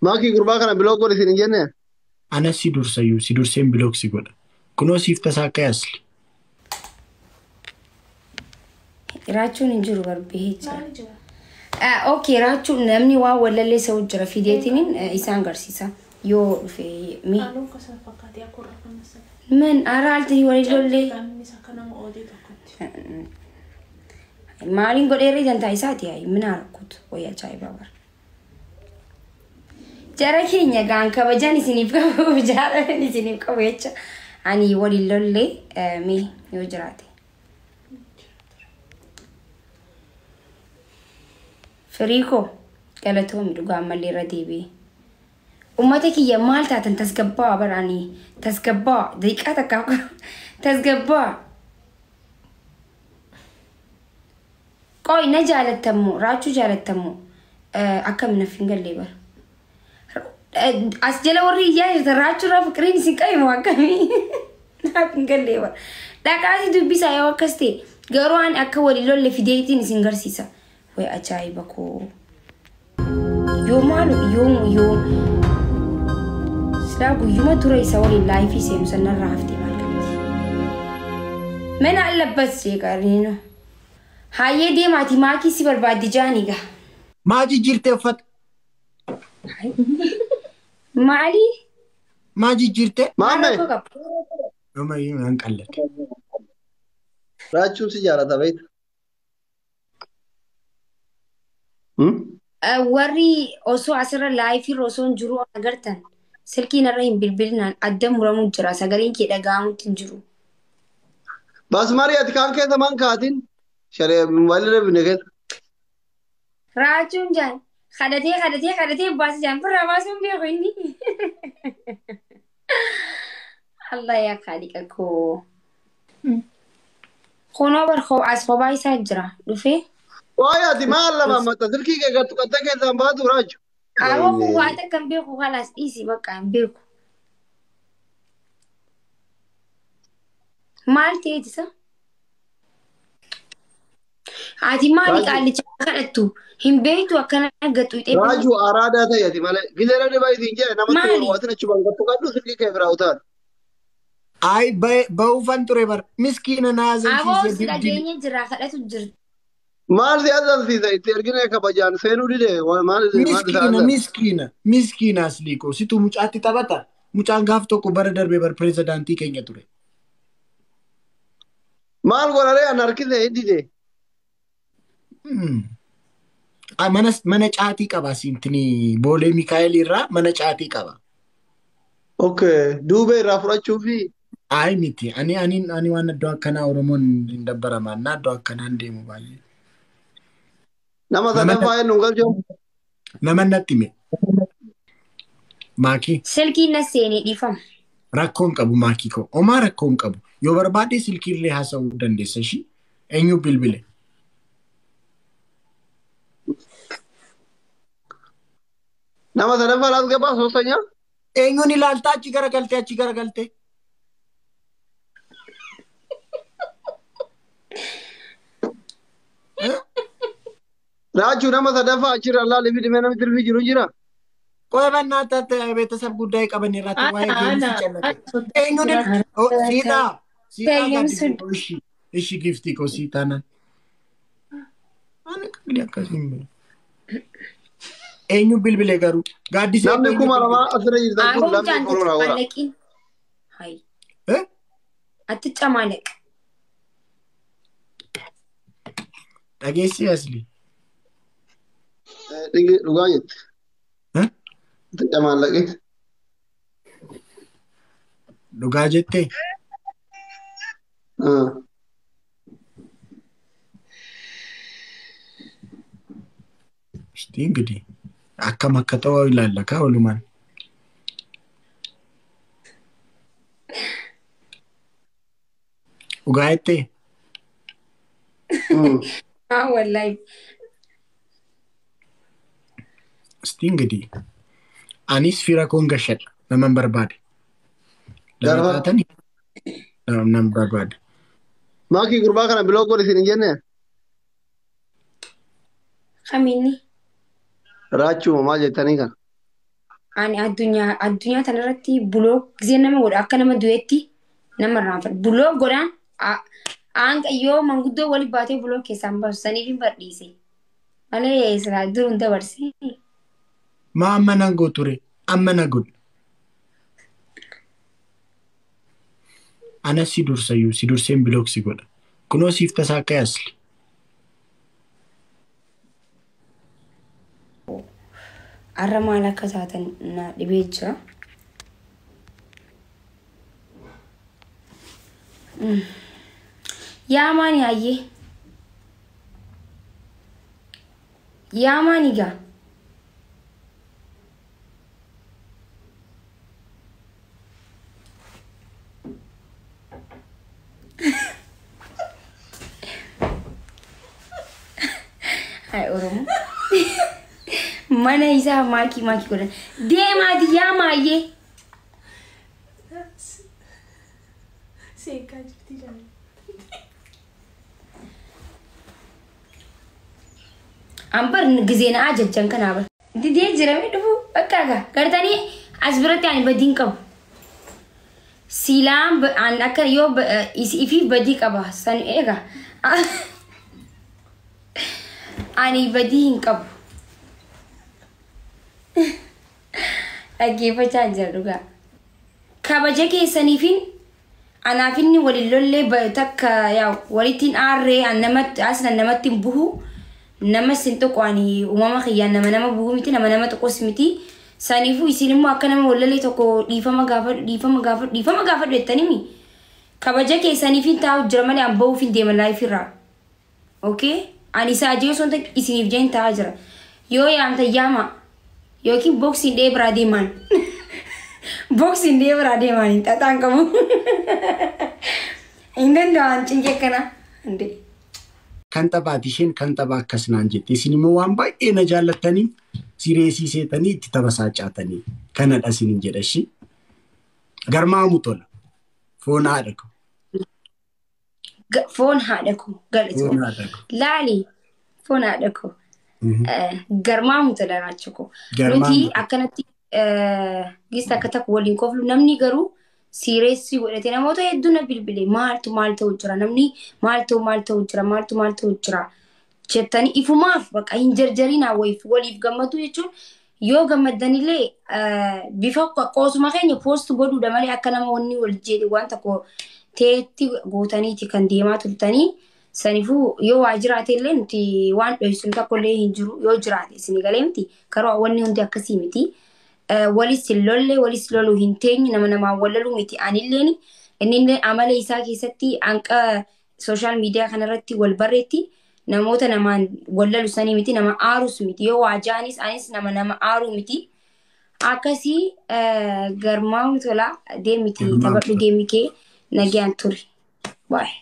Maakii gurbaa kana block godhi siin hin jenne? Anas si dursayyuu si durseen block si godha. Kunoo siif tasaa akka yaasli. Raachuun hin jiru barbee jira. Okay, raachuun namni waan wallallee sa'u jira fideetiniin isaan garsiisa. Yoo dhufe mi. Man araalti walii lollee. Maaliin godheerree dantaa isaati yaa'i mina rakkutu wayii ajaa'ibaa bara. Jara keenya gaan kabajan isiniif qabu jaalala isiniif qabu jecha ani waliin lollee mee yoo jiraate. Firii koo galatoomi dhugaa ammallee irra deebi'ee. Uummata kiyya maal taatan tasgabbaa bara ani tasgabbaa daqiiqaa takkaaf tasgabbaa. Qoy na jaalattammoo raachuu jaalattammoo akkam naf hin galle bara. As jala warri iyyaa jirtan raachuurraa fiqiriin isin qabe moo akkamii naaf hin galle bara. Dhaqaati dubbisaa yoo akkas ta'e garuu ani akka walii lolle fideetiin isin garsiisa. Way ajaa'iba koo. Yoo maalu yoo yoo silaa guyyuma dura isa waliin laayifii seenu sanarraa haftee maal qabdi. Mana allabbas jeeqariino. Hayyee deemaati maakii si barbaaddi jaanii gaa. Maa jijjiirtee uffata? Maali? Maa jijjiirtee? Maal Maammee rakkoo qaba? Dhumayyuu nan qallate. raachuun si jaalata beekta. Warri osoo asirra laayifii osoo hin jiru agartan silkiin irra hin bilbilinaan adda muramuu jira sagaleen kee dhaga'amutti hin jiru. Basmarii ati kaan keessa maan kaatin? Sharee mobaayilii reebine keessa. Raachuun jaan kadhatee kadhatee kadhatee baasa jaan birraa baasuun beeku inni. Allah yaa kaaliqa koo. Kunoo bar as kophaa isaa jira dhufee. Waa'ee ati maal lama matta silkii kee gattu qattee keessaan baatu raachu. Qaama kun waa takka hin beeku kalaas dhiisi bakka hin beeku. Maal ta'eeti isa? Ati maali Raaju qaallicha kadhattu? Hin beektu akkana gaxuuxee bahu? raaju araadaa ta'e ati malee. Gizee namni baay'ee siin jedhe namatti Maali? walwaatin achumaan gattu qaddu silkii kee biraa utaal. Ay ba'uufan ture bara. Miskiina na Aboo azansiise si dibdili. dhageenye jira kadhatu jirti. Maal si azansiisa itti ergine kabajaan seenuu dide maal maal isa Miskiina azan. miskiina miskiina asliikoo situ mucaatti taphata. Mucaan gaaf tokko bara darbee bar pirezidaantii keenya ture. Maal godharee an harkise hin dide. Mana caatii qaba siintini boolee Mikaa'el irraa mana caatii qaba. Okay duubee irraa fudhachuu fi Ay miti ani ani ani waan iddoo akkanaa Oromoon hin dabbaraman na iddoo akkanaa hin deemu baay'ee. Nama Nama sadaffaa eenyu galchoo. nama natti hime maakii Silkiin na seenee dhiifama. rakkoo hin qabu maakii koo homaa rakkoo hin qabu yoo barbaadde silkiillee haasa'uu dandeessa ishii eenyu bilbile. Nama sadaffaa laas gabaa soostanyaa. Eenyuun ilaaltaa achi garagaltee achi garagaltee. Raachuu nama sadaffaa achirra laalii fi dhimee namni tirfii jiru jira. ቆይ በእናትህ ቤተሰብ ጉዳይ ቀበን ራት Ana ዋይ ጌም ana ሲጨነቅ ana eenyuun ሲጣ ሲጣ Tayyam sun እሺ እሺ ጊፍቲ ኮ ሲጣና አነ ቅሊ akkasiin eenyu bilbile garuu gaaddisee Namni eenyu kuma bilbile lamaa asirra jirtan kun Aboo lammii mucaan koronaa godha. ati Hai. Eh? Ati camaalaq. Dhageessi asli Dhugaa jette. Eh? Itti camaallaqe. Dhugaa jettee እስቲ እንግዲህ akkam akka ta'u ilaalla kaa walumaan dhugaa jettee Ah wallahi. እስቲ እንግዲህ anis fira koon gashadha naman barbaade lama Darba. taatanii nan barbaade Maakii gurbaa kana block godhi siin hin jenne. Kamiinni? Raachuu maal jettanii kana. Ani addunyaa tanarratti block gisee nama godha akka nama du'etti nama irraanfadha. Block godhaan hanga yoo manguddoo wali baatee block keessaan baasu saniif hin badhiise. Malee silaa dur hin dabarse. Maa amma nan gooture? Amma na godhu. Anas si dursayyuu si durseen block si godha. Kunoo siif tasaa akka yaasli. Har'a maal akka taatan na dhibee jira. Yaa maani hayyee? Yaa maani gaa? Hai Oromoo. Mana isaa maakii maakii godhan. Deemaati yaa maayyee. Seekaa jirti jaalala. Ambar gisee na ajajjan kanaa bar. Didee jirame dhufu bakka gaa gartanii as biratti ani badiin qabu. Silaan an akka yoo ifiif badii qaba san eega. Ani badii hin qabu. Dhaggeeffachaa jira dhugaa. Kabaja keessaniifin anaaf inni walin lollee takka yaa walitti hin aarree an namatti as namatti hin buhu nama sin tuqu ani uumama kiyyaan nama nama buhu miti nama nama tuqus miti. Saniifuu isin immoo akka nama wallolee tokko dhiifama gaafadhu dhiifama gaafadhu dhiifama gaafadhu jettanimi. Kabaja keessaniifin taa'u jira malee an bahuuf hin deema live irraa. Okay? Ani isaa ajee osoo hin ta'in isiniif jeen taa'aa jira. Yoo yaamta yaama yookiin boksiin dhee biraa deemaan. Boksiin dhee biraa deemaan hin xaxaan qabu. Hin danda'an cinqee akkana. Hundee. Kan taphaati isheen kan taphaa akkas naan jette. Isin immoo waan baay'ee na jaallattaniif sireesii seetanii itti tapha caatanii kanadha isiniin jedha ishii. Garmaamu tola. Foon haadha koo. Foon haadha koo galatu. Foon haadha koo. Laali foon haadha koo. Garmaamu tola raachuu koo. Garmaamu Nuti tola. akkanatti gista akka takka waliin koflu namni garuu siireessii godhate namoota hedduu na bilbile maaltu maal ta'u jira namni maal ta'u maal ta'u jira maaltu maal ta'u jira jettanii ifumaaf bakka hin jarjarinaa wayiif waliif gammadu jechuun yoo gammaddanillee bifa qoosuma keenya post godhuudha malee akka nama wanni wal jedhe waan tokko teetti gootaniiti kan deemaa turtanii saniifuu yoo waa jiraate illee nuti waan dhoksinu tokko illee hin jiru yoo jiraate isinii galee miti karoo wanni hundi akkasii miti. Walis hin lolle walis loluu hin teenyu nama namaan wal loluu miti anilleen innillee amala isaa keessatti hanqa social media kanarratti wal barreetti namoota namaan wal lolu sanii miti nama aarus miti yoo waa jaanis anis nama nama aaruu miti. Akkasii garmaamu tola deemiti Garmaamu taphadhu tola. deemi kee nagaan turi. Baay'ee.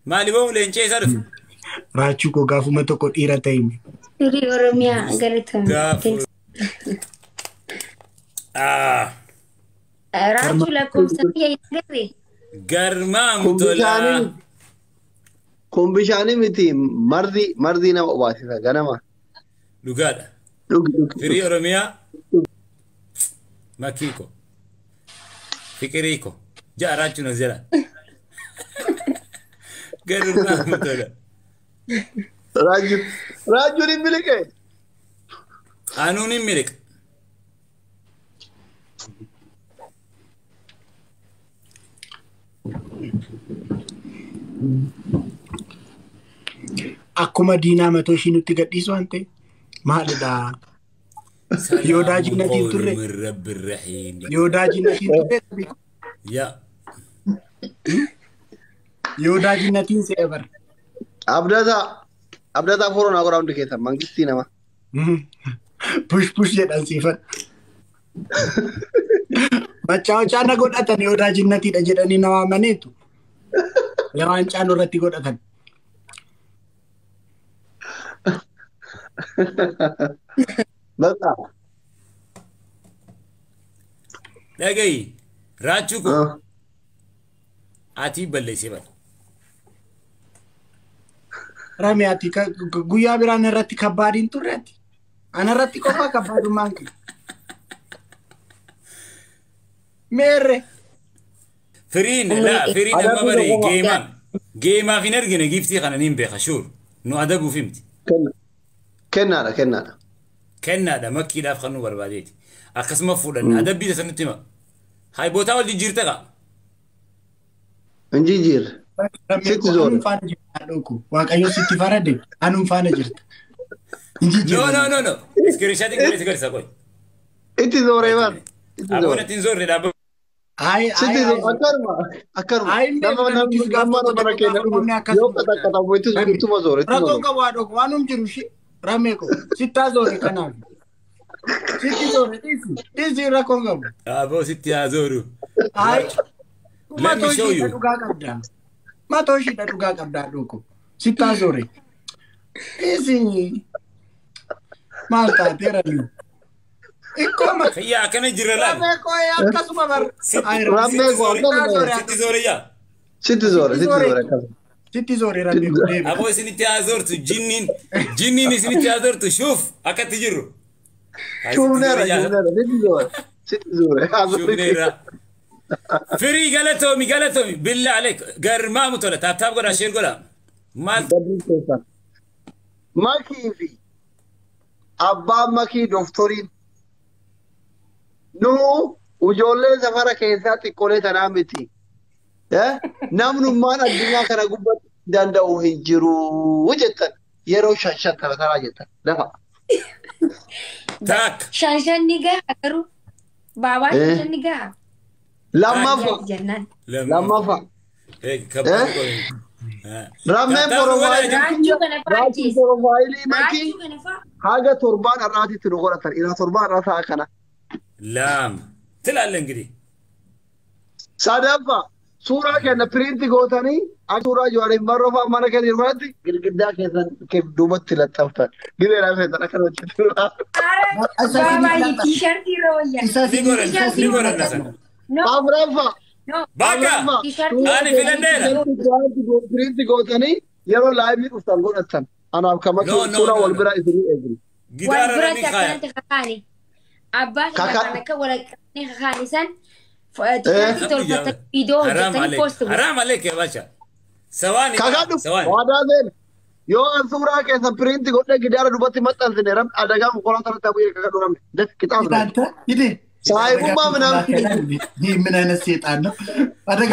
Maali boo leencee isaa dhufe? Raachuu koo gaafuma tokko dhiira ta'e. Firii Oromiyaa galatoomi. Gaafa. Ah, Raachuu lakkoofsa biyya hin agarree? Garmaamu Kun tola. bishaanii kun bishaanii miti mardi mardi nama obaasisa ganama. Dhugaadha. Dhugi dhugi Firii dhugi. Oromiyaa Makiiko. Fiqiriiko. Ja'a raachuun as jala. Garmaamu tola. Raajuun raajuun hin miliqe. Anuun hin miliqa. Akkuma diinaa matoo ishii nutti gadhiisu waan ta'e maalidha? Yoo Salaamun daajinatiin qawlun turre min rabbir rahiim. yoo daajinatiin turre Yaa. yoo daajinatiin se'e bara. Abdataa abdataa foronaa godhaa hundi keessan mangistii nama. Push push jedhan siifan. Machaawachaa na godhatan yoo daajinatiidha jedhanii na waamaneetu. Lawaancaa nurratti godhatan. Bakka. Dhagayi. Raachuu koo ati balleessee bada. Rame ati guyyaa biraan irratti kabbaadiin turre ati. Ana irratti qofaa kabbaadummaan kee. Meerre. Firiin laa firiin amma bari geemaa. Geemaaf hin argine giiftii kana niin beeka shuur. Nu adabuuf himti. Kennaadha kennaadha. Kennaadha makkiidhaaf kan nu barbaadeeti. Akkasuma fuudhanne adabbii isa nutti hima. Hayi bootaa wal jijjiirte kaa. Hin jijjiirre. Sitti zoore. Waaqayyo sitti farade anum faana jirta. No no no no. Iskiriishaatiin godhee si garsiisa qoy. Itti zooree bar. Abboon ittiin zoorre dhaabba. Sitti akkaruma akkaruma. Nama nama mana keenya dhufu yoo qaxaqqatamu ittuma zoore. Rakkoon qabu haadha waanum jiru shi ramee ko sittaa zoore kanaaf. Sitti zoore dhiisi dhiisi rakkoon qabu. Aboo sitti haa zooru. Let me show you. Matoo ishiidha dhugaa qabdaa dhuku. Sittaa zoore. Dhiisi maal taateera nu. Ikkoma. Kiyya akkana jira laal. Rammee koo akkasuma bar. Rammee koo akkasuma. Sitti zoore yaa. Sitti zoore sitti zoore akkasuma. Sitti zoore rammee koo deebi. Aboo isinitti haa zoortu jinniin jinniin isinitti haa zoortu shuuf akkatti jirru. Shuufneera shuufneera sitti zoore sitti zoore. Shuufneera. Firii galatoomi galatoomi billaa aleek garmaamu tola taaptaap godhaa sheer godhaa. Maal. Makii fi abbaan makii dooftoriin nu ijoollee safara keessaa xiqqoolee tanaa miti. Namnummaan addunyaa kana gubbatti danda'u hin jiru jettan yeroo shan shan tana tanaa jettan lafa. Taak. Shan shan ni gaha garuu baabaa shan shan ni gaha. Lammaffaa. Lammaffaa. Rammeen porofaayilii makii haga torbaan har'aatitti nu godhatan. Ilaa torbaan har'aa sa'a kana. Lama. Tilaalle ingirii. Sadaffaa suuraa kenna piriinti gootanii akka suuraa Jawaariif Marroo fa'aa mana keessa jiru kanatti girgiddaa keessan duubatti laxxaftan. Gibeeraa keessan akkana hojjetu. Baabaa tiishartii irra wayyaa. Ni godhanna sana. Afuraffaa. Bakka! Ani filadheera. Piriinti gootanii yeroo laayivii dhuftan godhatan. Anaaf kan suuraa wal biraa isinii eegnu. Wal biratti akkanatti kakaani. Abbaa kan akka walaqanii kakaani san tiishartii tolfatanii viidiyoo hojjetanii poost godhu. Haraam aleek yaa bacha. Sawaani. Kakaadhu. Waadaa seena. Yoo an suuraa keessan piriinti godhee gidaara duubatti maxxansine adagaa konkolaataa irratti habu'ee kakadhu ramne. Qixaasne. Hidee. Saayibummaa ምናምን ይህ ምን አይነት ሴጣን ነው? አደጋ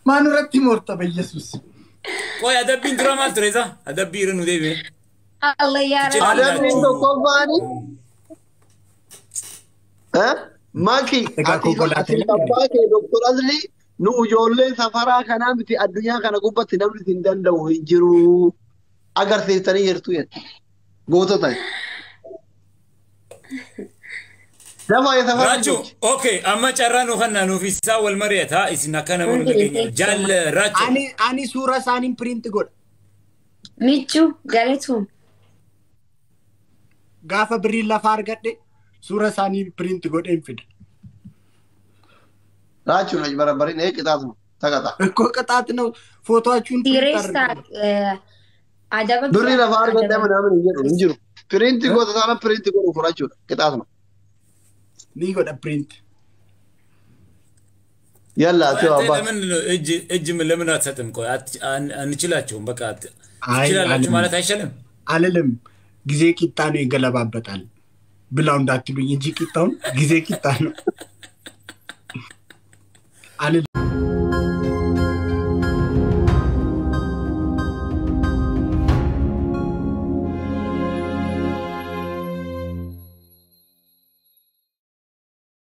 ማን ረቲ ሞርተ በኢየሱስ ቆይ አደቢን dura maal ture isa adabbii irra nu deebi'e. Adabbiin tokkoffaani maki abbaa kee Dooktor Azlii nu ijoollee safaraa kanaa miti addunyaa kana gubbatti namni hin danda'u hin jiru agarsiiftanii jirtu jette gootota. Rachu, okay, amma carraa nu kanna nuuf isaa wal mari'ata isin akka nama nu dhageenya. Jaal Rachu. Ani suura isaaniin piriinti godha. Michu galatuun. Gaafa birriin lafa argadhe suura isaanii piriinti godheen fida. Rachu na barbarin ee qixaatuma taqata. እኮ ቅጣት ነው ፎቶአችሁን Sireessa adaba. Birrii lafa argadhe ምናምን hin jedhu hin jiru. Piriinti goota taana piriinti godhu fudhachuudha qixaatuma. ni godha print. Yalla ati አባት ለምን እጅ እጅ ለምን አትሰጥም? ቆይ አንችላቸውም። በቃ ትችላላችሁ ማለት አይሻልም? አልልም። ጊዜ ቂጣ ነው ይገለባበጣል ብላው እንዳትሉኝ እንጂ ቂጣውን ጊዜ ቂጣ ነው አልልም።